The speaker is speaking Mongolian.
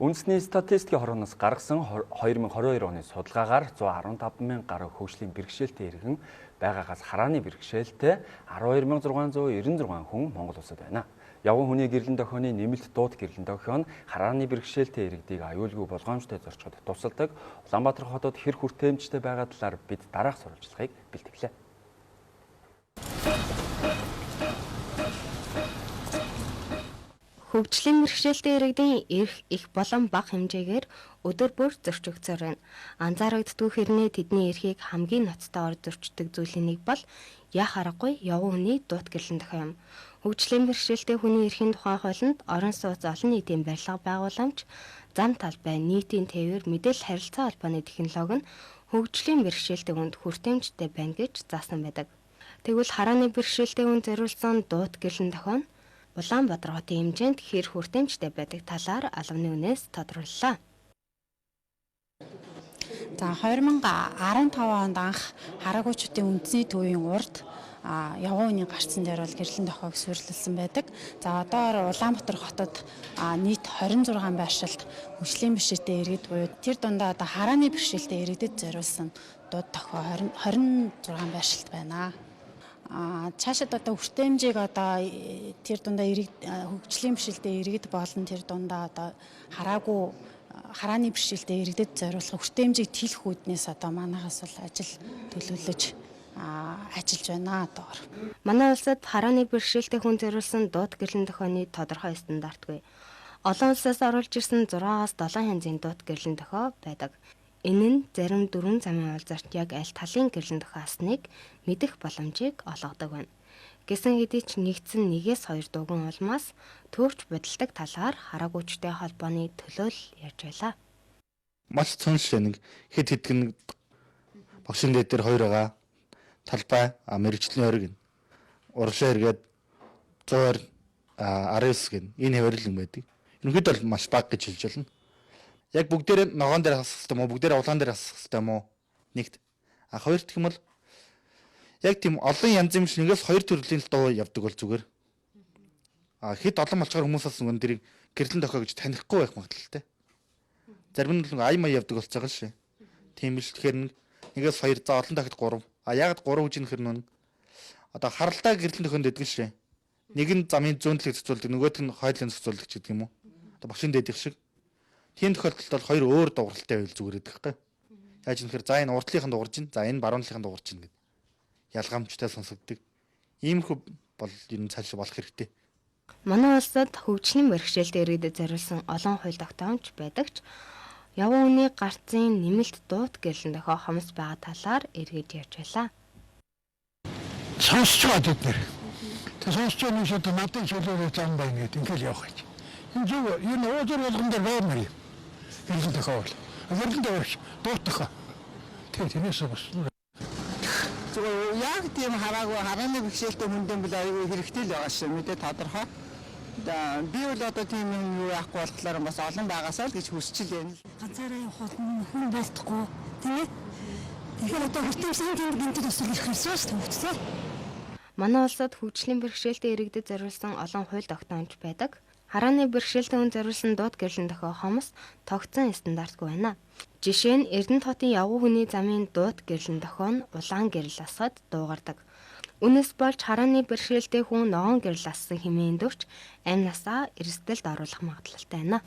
Үндэсний статистикийн хорооноос гаргасан 2022 оны судалгаагаар 115 мянган гаруй хөгжлийн бэрхшээлтэй иргэн байгаагаас харааны бэрхшээлтэй 12696 хүн Монгол улсад байна. Явган хүний гэрлэн дохионы нэмэлт дуут гэрлэн дохио нь харааны бэрхшээлтэй иргэдийг аюулгүй болгоомжтой зорчход тусалдаг. Улаанбаатар хотод хэр хүртээмжтэй байгаа талаар бид дараах сурвалжлагыг бэлтгэлээ. Хөгжлийн бэрхшээлтэй иргэдийн эрх их болон бага хэмжээгээр өдөр бүр зөрчигдсөөр байна. Анзаарагддгүй хэрнээ тэдний эрхийг хамгийн ноцтойгоор зөрчдөг зүйлийн нэг бол яах аргагүй явган хүний дуут гэрлэн дохио юм. Хөгжлийн бэрхшээлтэй хүний эрхийн тухай хуулинд орон сууц олон нийтийн барилга байгууламж, зам талбай, нийтийн тээвэр, мэдээлэл харилцаа холбооны технологи нь хөгжлийн бэрхшээлтэй хүнд хүртээмжтэй байна гэж заасан байдаг. Тэгвэл харааны бэрхшээлтэй хүнд зориулсан дуут гэрлэн дохио нь Улаанбаатар хотын хэмжээнд хэр хүртээмжтэй байдаг талаар албаны үнээс тодрууллаа. За 2015 онд анх хараагуйчуудын үндэсний төвийн урд явган үеийн гарцсан дээр бол гэрлэн дохиог суурилсан байдаг. За одоогоор Улаанбаатар хотод нийт 26 байршилд хөгжлийн бэрхшээлтэй иргэд буюу тэр дундаа одоо харааны бэрхшээлтэй иргэдэд зориулсан дуд дохио 26 байршилт байна. Цаашид одоо хүртээмжийг одоо тэр дундаа хөгжлийн бэрхшээлтэй иргэд болон тэр дундаа одоо хараагүй харааны бэрхшээлтэй иргэдэд зориулах хүртээмжийг тэлэх үүднээс одоо манайхаас бол ажил төлөвлөж ажиллаж байна одоогор. Манай улсад харааны бэрхшээлтэй хүн зориулсан дуут гэрлэн дохионы тодорхой стандартгүй. Олон улсаас оруулж ирсэн 6-аас 7 янзын дуут гэрлэн дохио байдаг. Энэ нь зарим дөрвөн замын уулзалт яг аль талын гэрлэн дохио асныг мэдэх боломжийг олгодог байна. Гэсэн хэдий ч нэгдсэн нэгээс хоёр дууган улмаас төвч будилдаг талаар хараагүйчтэй холбооны төлөөлөл ярьж байлаа. Маш цөөнш нэг хэд хэдгэн багшин дээд дээр хоёр байгаа. Талбай мэрэгжлийн хориг гин. Урагшаа эргээд 120 19 гин. Энэ хавар л юм байдаг. Ерөнхийдөө бол маш бага гэж хэлж байна. Яг бүгдээрээ ногоон дээр хасах хэрэгтэй юм уу? Бүгдээрээ улаан дээр хасах хэрэгтэй юм уу? Нэгт. А хоёр дахь юм бол яг тийм олон янзын юм шиг нэгээс хоёр төрлийн л дуу явдаг бол зүгээр. А хэд олон болчоор хүмүүс бас нөгөө тэрийг гэрлэн дохио гэж танихгүй байх магадлалтай. Зарим нь л ая мая явдаг болцоо л шээ. Тийм биш. Тэгэхээр нэгээс хоёр, за олон дахид гурав. А яагаад гурав гэж нөхөр нүн одоо харалтай гэрлэн дохионд өгдөг шээ. Нэг нь замын зүүн талыг зохицуулдаг, нөгөөх нь хойдлын зохицуулдаг ч гэдэг юм уу. Одоо багшин дээдих шиг. Тийм тохиолдолд бол хоёр өөр дууралтай байвал зүгээр гэдэг хэвгүй. Яаж нөхөр за энэ урдлынх нь дуурж чинь, за энэ баруун талынх нь дуурж чинь гэд. Ялгаамжтай сонсогддог. Иймэрхүү бол ер нь цааш болох хэрэгтэй. Манай улсад хөгжлийн бэрхшээлтэй иргэдэд зориулсан олон хууль тогтоомж байдаг ч явган хүний гарцын нэмэлт дуут гэрлэн дохио хомс байгаа талаар эргэж ярьж байлаа. Сонсч байгаа тэд нэр. Тэг сонсч байгаа юм шиг одоо надын чөлөөрөө зам байна гэдэг ингээл явах гэж. Энэ зөв энэ уулзар болгон дээр баймар юм. Гэрлэн дохио бол. Гэрлэн дохио дуут дохио. Тэг тэрнээс бас зүгээр яг тийм хараагүй харааны бэрхшээлтэй хүндэн бол аюул хэрэгтэй л байгаа шээ мэдээ тодорхой. Би бол одоо тийм юм юу яахгүй болохоор бас олон байгаасаа л гэж хүсч л байна. Ганцаараа явах бол хүн болтохгүй тийм ээ. Тэгэхээр одоо хүртээмжийн тэнд гэмтэл өсөл ирэх юмсан шүү дээ. Манай улсад хөгжлийн бэрхшээлтэй иргэдэд зориулсан олон хууль тогтоомж байдаг. Харааны бэрхшээлтэй хүн зориулсан дуут гэрлэн дохио хомс тогтсон стандартгүй байна. Жишээ нь Эрдэнэт хотын явган хүний замын дуут гэрлэн дохио нь улаан гэрэл асгад дуугардаг. Үнээс болж харааны бэрхшээлтэй хүн ногоон гэрэл ассан хэмээн дөрч амь насаа эрсдэлд оруулах магадлалтай байна.